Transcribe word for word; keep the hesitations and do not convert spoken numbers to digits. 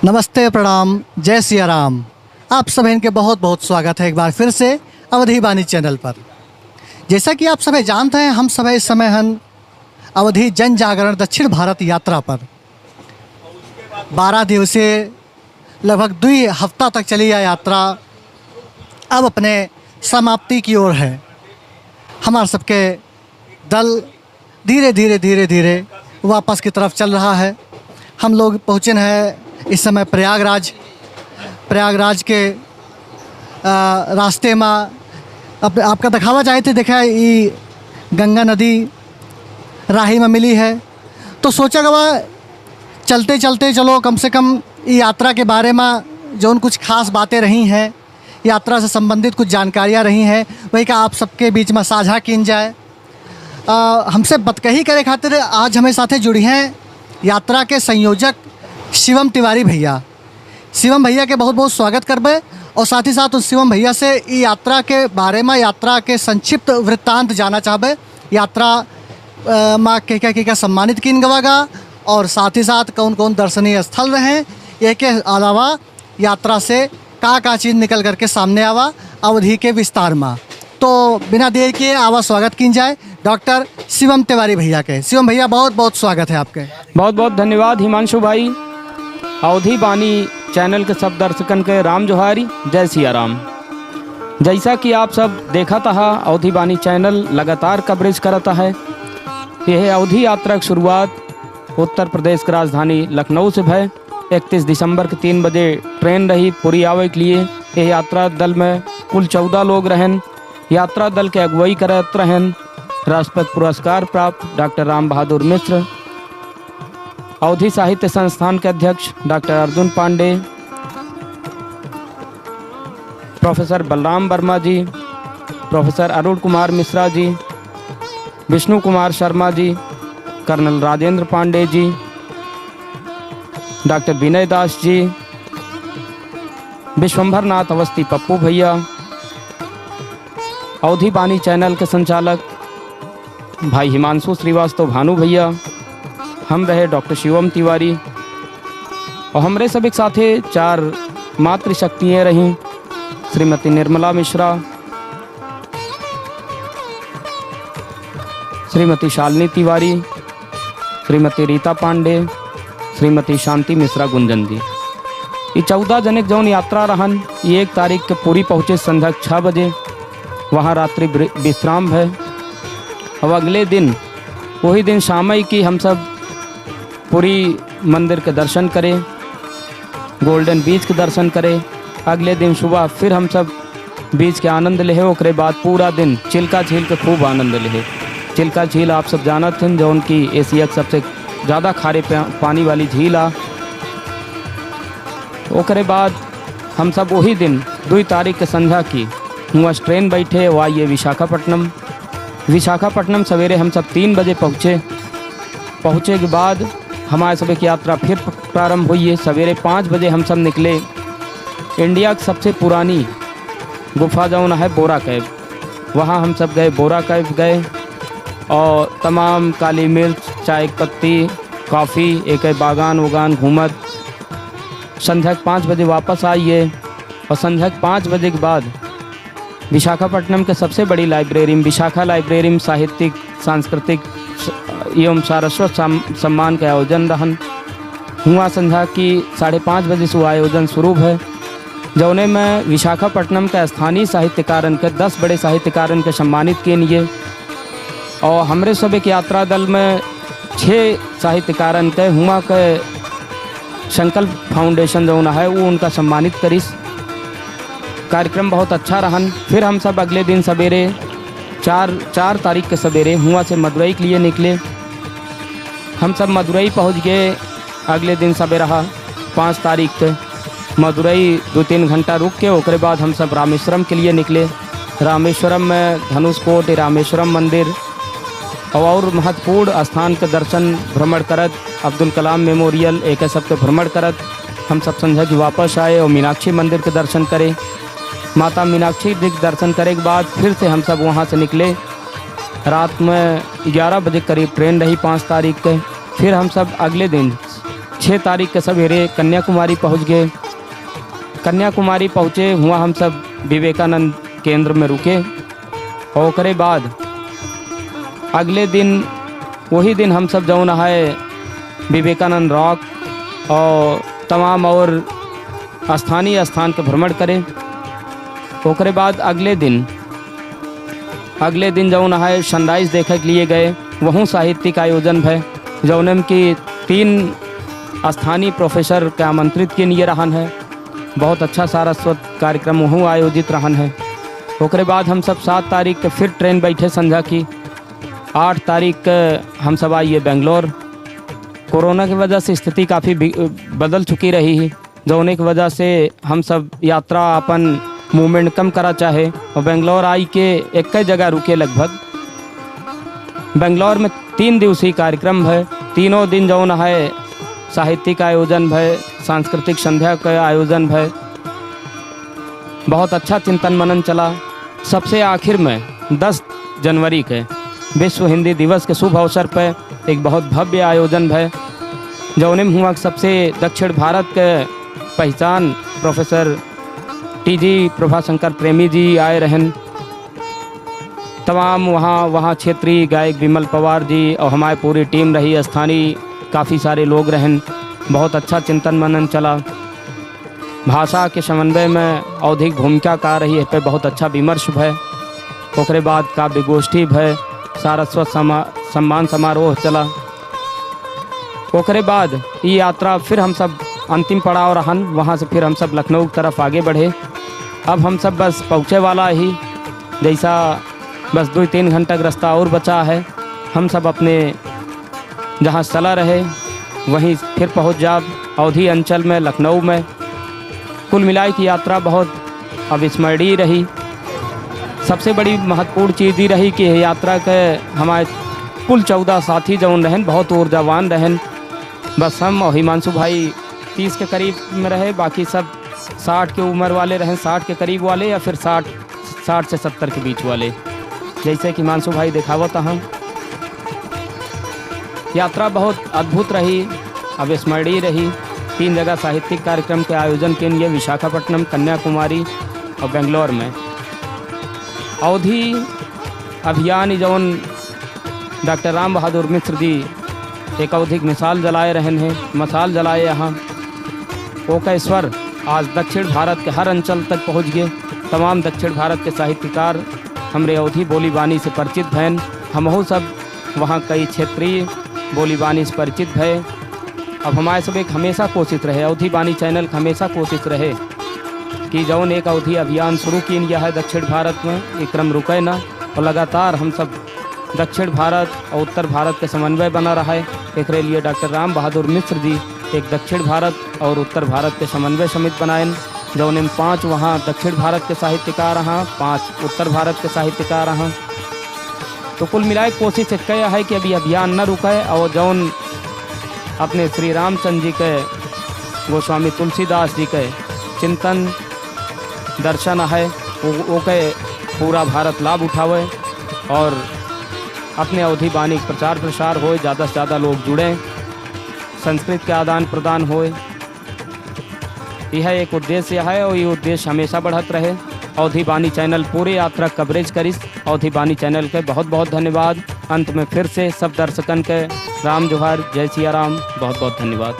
नमस्ते, प्रणाम, जय सिया राम। आप सभी के बहुत बहुत स्वागत है एक बार फिर से अवधी बानी चैनल पर। जैसा कि आप सभी जानते हैं, हम सभी इस समय हन अवधी जन जागरण दक्षिण भारत यात्रा पर। बारह दिवसीय, लगभग दुई हफ्ता तक चली यह यात्रा अब अपने समाप्ति की ओर है। हमार सबके दल धीरे धीरे धीरे धीरे वापस की तरफ चल रहा है। हम लोग पहुँचे हैं इस समय प्रयागराज। प्रयागराज के, आ, रास्ते में आप, आपका दिखावा चाहे थे, देखा, ई गंगा नदी राही में मिली है। तो सोचा गवा, चलते चलते चलो, कम से कम ई यात्रा के बारे में जौन कुछ खास बातें रही हैं, यात्रा से संबंधित कुछ जानकारियाँ रही हैं, वही का आप सबके बीच में साझा कीन जाए। आ, हमसे बतकही करे खातिर आज हमें साथे जुड़ी हैं यात्रा के संयोजक शिवम तिवारी भैया। शिवम भैया के बहुत बहुत स्वागत करबे और साथ ही साथ उस शिवम भैया से ई यात्रा के बारे में, यात्रा के संक्षिप्त वृत्तांत जाना चाहबे, यात्रा, अ, मा के का, के का सम्मानित कीन गवा गा और साथ ही साथ कौन कौन दर्शनीय स्थल रहे, ये के अलावा यात्रा से का का चीज निकल करके सामने आवा अवधी के विस्तार मा। तो बिना देर के आवा स्वागत कीन जाए डॉक्टर शिवम तिवारी भैया के। शिवम भैया, बहुत बहुत स्वागत है आपके। बहुत बहुत धन्यवाद हिमांशु भाई। अवधी बानी चैनल के सब दर्शकन के राम जोहारी, जय सिया राम। जैसा कि आप सब देखत आहा, अवधी बानी चैनल लगातार कवरेज करत है। यह अवधी यात्रा की शुरुआत उत्तर प्रदेश की राजधानी लखनऊ से भय। इकतीस दिसंबर के तीन बजे ट्रेन रही पुरी आवे के लिए। यह यात्रा दल में कुल चौदह लोग रहन। यात्रा दल के अगुवाई करत रहन राष्ट्रपति पुरस्कार प्राप्त डॉक्टर राम बहादुर मिश्र, अवधी साहित्य संस्थान के अध्यक्ष डॉक्टर अर्जुन पांडे, प्रोफेसर बलराम वर्मा जी, प्रोफेसर अरुण कुमार मिश्रा जी, विष्णु कुमार शर्मा जी, कर्नल राजेंद्र पांडे जी, डॉक्टर विनय दास जी, विश्वंभर नाथ अवस्थी पप्पू भैया, अवधी बानी चैनल के संचालक भाई हिमांशु श्रीवास्तव भानु भैया, हम रहे डॉक्टर शिवम तिवारी और हमरे सब एक साथे चार मातृशक्तियाँ रहीं, श्रीमती निर्मला मिश्रा, श्रीमती शालिनी तिवारी, श्रीमती रीता पांडे, श्रीमती शांति मिश्रा गुंजन जी। ई चौदह जने के जौन यात्रा रहन, ई एक तारीख के पुरी पहुँचे संध्या के छः बजे। वहाँ रात्रि ब्रि-, विश्राम है। अब अगले दिन, वही दिन शाम ही की हम सब पुरी मंदिर के दर्शन करे, गोल्डन बीच के दर्शन करे। अगले दिन सुबह फिर हम सब बीच के आनंद लेहे, ओकरे बाद पूरा दिन चिल्का झील के खूब आनंद लेहे। चिल्का झील आप सब जानत हन, जौन की एशिया के सबसे ज्यादा खारे पा-, पानी वाली झील आ। ओकरे बाद हम सब वही दिन दुई तारीख के संध्या की हुआ ट्रेन बैठे, वो आइए विशाखापट्टनम। विशाखापट्टनम सवेरे हम सब तीन बजे पहुँचे। पहुँचे के बाद हमारे सब एक यात्रा फिर प्रारंभ हुई है। सवेरे पाँच बजे हम सब निकले। इंडिया की सबसे पुरानी गुफा जौन है बोरा कैव, वहाँ हम सब गए, बोरा कैव गए और तमाम काली मिर्च, चाय की पत्ती, कॉफ़ी, एक बागान वगान घूमत संध्या के पाँच बजे वापस आइए। और संध्या के पाँच बजे के बाद विशाखापट्टनम के सबसे बड़ी लाइब्रेरी में, विशाखा लाइब्रेरी में साहित्यिक, सांस्कृतिक स-, एवं सारस्वत सम-, सम्मान के आयोजन रहन। हुआ संध्या की साढ़े पाँच बजे से वो आयोजन शुरू है, जौने में विशाखापट्टनम के स्थानीय साहित्यकारन के, दस बड़े साहित्यकारन के सम्मानित किए। और हमरे सब एक यात्रा दल में छः साहित्यकारन के हुआ के संकल्प फाउंडेशन जौन है, वो उनका सम्मानित करिस। कार्यक्रम बहुत अच्छा रहन। फिर हम सब अगले दिन सवेरे चार, चार तारीख के सवेरे हुआ से मदुरई के लिए निकले। हम सब मदुरई पहुँच गए अगले दिन सवेरा पाँच तारीख के। मदुरई दो तीन घंटा रुक के ओकरे बाद हम सब रामेश्वरम के लिए निकले। रामेश्वरम में धनुषकोटि रामेश्वरम मंदिर और, और महत्वपूर्ण स्थान के दर्शन भ्रमण करत, अब्दुल कलाम मेमोरियल, एक सबके भ्रमण करत हम सब संध्या की वापस आए और मीनाक्षी मंदिर के दर्शन करे। माता मीनाक्षी जी के दर्शन करे के बाद फिर से हम सब वहाँ से निकले। रात में ग्यारह बजे करीब ट्रेन रही पाँच तारीख के। फिर हम सब अगले दिन छः तारीख के सवेरे कन्याकुमारी पहुँच गए। कन्याकुमारी पहुँचे हुआ हम सब विवेकानंद केंद्र में रुके। और ओकरे बाद अगले दिन, वही दिन हम सब जौन है विवेकानंद रॉक और तमाम और स्थानीय स्थान के भ्रमण करे। ओकरे बाद अगले दिन, अगले दिन जौन है सनराइज देखे के लिए गए, वहूँ साहित्यिक आयोजन भय, जौने में कि तीन स्थानीय प्रोफेसर के आमंत्रित के लिए रहन है। बहुत अच्छा सारस्वत कार्यक्रम वहूँ आयोजित रहन है। ओकरे बाद हम सब सात तारीख के फिर ट्रेन बैठे संझा की। आठ तारीख के हम सब आइए बेंगलोर। कोरोना की वजह से स्थिति काफ़ी बि-, बदल चुकी रही है, जौने की वजह से हम सब यात्रा अपन मूवमेंट कम करा चाहे और बेंगलोर आई के एक जगह रुके लगभग। बेंगलोर में तीन दिवसीय कार्यक्रम है, तीनों दिन जौन है साहित्यिक आयोजन भय, सांस्कृतिक संध्या के आयोजन भय, बहुत अच्छा चिंतन मनन चला। सबसे आखिर में दस जनवरी के विश्व हिंदी दिवस के शुभ अवसर पर एक बहुत भव्य आयोजन भय, जौने में हुआ सबसे दक्षिण भारत के पहचान प्रोफेसर टीजी प्रभाशंकर प्रेमी जी आए रहन। तमाम वहाँ, वहाँ क्षेत्रीय गायक विमल पवार जी और हमारे पूरी टीम रही, स्थानीय काफ़ी सारे लोग रहन। बहुत अच्छा चिंतन मनन चला। भाषा के समन्वय में औधिक भूमिका का रही है पे बहुत अच्छा विमर्श भय। ओकरे बाद काव्य गोष्ठी भय, सारस्वत समा-, सम्मान समारोह चला। ओकरे बाद ई यात्रा फिर हम सब अंतिम पड़ाव रहन, वहाँ से फिर हम सब लखनऊ की तरफ आगे बढ़े। अब हम सब बस पहुँचे वाला ही, जैसा बस दो तीन घंटा का रास्ता और बचा है। हम सब अपने जहाँ चला रहे वहीं फिर पहुँच जाब अवधी अंचल में, लखनऊ में। कुल मिलाए की यात्रा बहुत अविस्मरणीय रही। सबसे बड़ी महत्वपूर्ण चीज़ ई रही कि यह यात्रा के हमारे कुल चौदह साथी जौन रहन, बहुत ऊर्जावान रहन। बस हम और हिमांशु भाई तीस के करीब में रहे, बाकी सब साठ के उम्र वाले रहन, साठ के करीब वाले या फिर साठ, साठ से सत्तर के बीच वाले, जैसे कि हिमांशु भाई दिखावत हैं। यात्रा बहुत अद्भुत रही, अविस्मरणीय रही। तीन जगह साहित्यिक कार्यक्रम के आयोजन के लिए विशाखापट्टनम, कन्याकुमारी और बेंगलोर में। अवधी अभियान ई जौन डॉक्टर राम बहादुर मिश्र जी एक अवधिक मिसाल जलाए रहन हैं, मसाल जलाए यहाँ। ओका स्वर आज दक्षिण भारत के हर अंचल तक पहुँच गए। तमाम दक्षिण भारत के साहित्यकार हमरे अवधी बोली बानी से परिचित भयन। हमहू सब वहाँ कई क्षेत्रीय बोली बानी से परिचित भय। अब हमारे सब एक हमेशा कोशिश रहे, अवधी बानी चैनल के हमेशा कोशिश रहे कि जौन एक अवधी अभियान शुरू कीन गया है दक्षिण भारत में, ये क्रम रुके ना और लगातार हम सब दक्षिण भारत और उत्तर भारत के समन्वय बना रहा है। एकरे लिए डॉक्टर राम बहादुर मिश्र जी एक दक्षिण भारत और उत्तर भारत के समन्वय समिति बनायन, जौने में पाँच वहाँ दक्षिण भारत के साहित्यकार हैं, पाँच उत्तर भारत के साहित्यकार हैं। तो कुल मिलाए कोशिश एक है कि अभी अभियान न रुके और जौन अपने श्री रामचंद्र जी के, गोस्वामी तुलसीदास जी के चिंतन दर्शन है, वो, ओके पूरा भारत लाभ उठावे और अपने अवधी बानी के प्रचार प्रसार होए, ज़्यादा से ज़्यादा लोग जुड़ें, संस्कृत के आदान प्रदान होए। यह एक उद्देश्य है और ये उद्देश्य हमेशा बढ़त रहे। अवधी बानी चैनल पूरे यात्रा कवरेज करिस। अवधी बानी चैनल के बहुत बहुत धन्यवाद। अंत में फिर से सब दर्शकन के राम जोहार, जय सिया राम, बहुत बहुत धन्यवाद।